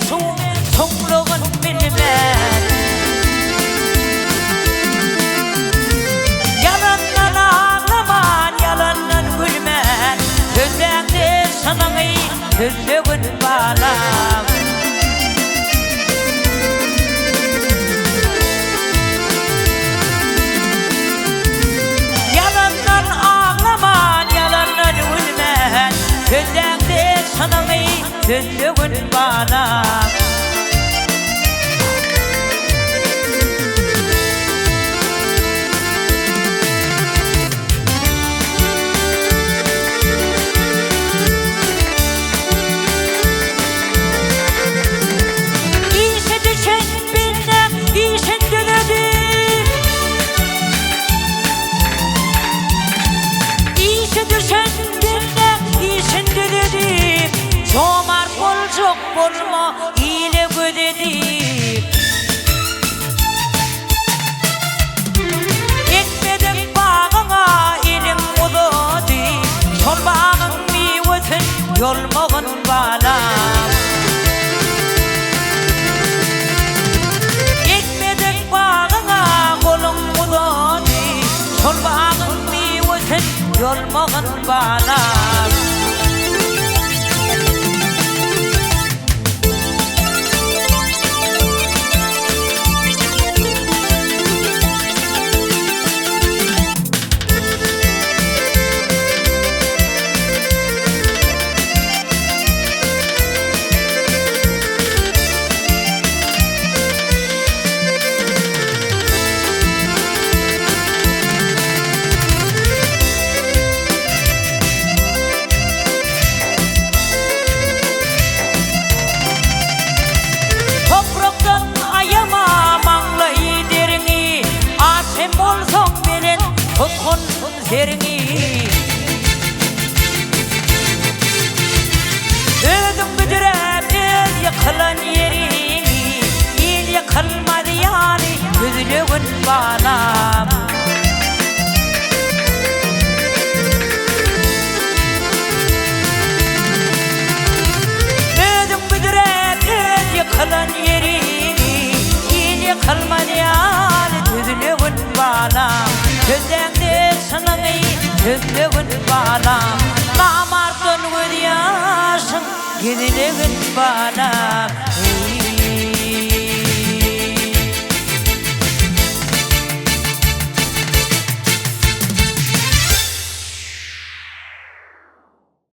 suwuň soňlugyn bilmän. Ýalandan aglaman, ýalandan gülmän, Sözläňde çynyňy sözlegin balam. Ýalandan aglaman, ýalandan gülmän, Sözläňde çynyňy sözlegin balam. Işe düşen bende işin düzedip, Işe düşen bende işin düzedip, Jomart boljak bolma ile göz edip. Ekmedik bagyňa eliň uzady, Şol bagyň miwesin ýolmagyn balam. Ekmedik bagyňa goluň uzady, Şol bagyň miwesin ýolmagyn balam. Toprakdan aýama maňlaý deriňi, Aç hem bolsaň belent tutgun seriňi. Özüň büdüräp öz ýykylan ýeriňi, Il ýykylmaz ýaly düzlegin balam. Özüň büdüräp öz ýykylan ýeriňi, Il ýykylmaz ýaly düzlegin balam. Sözläňde çynyňy sözlegin balam. Namartdan gözýaşyň gizlegin balam.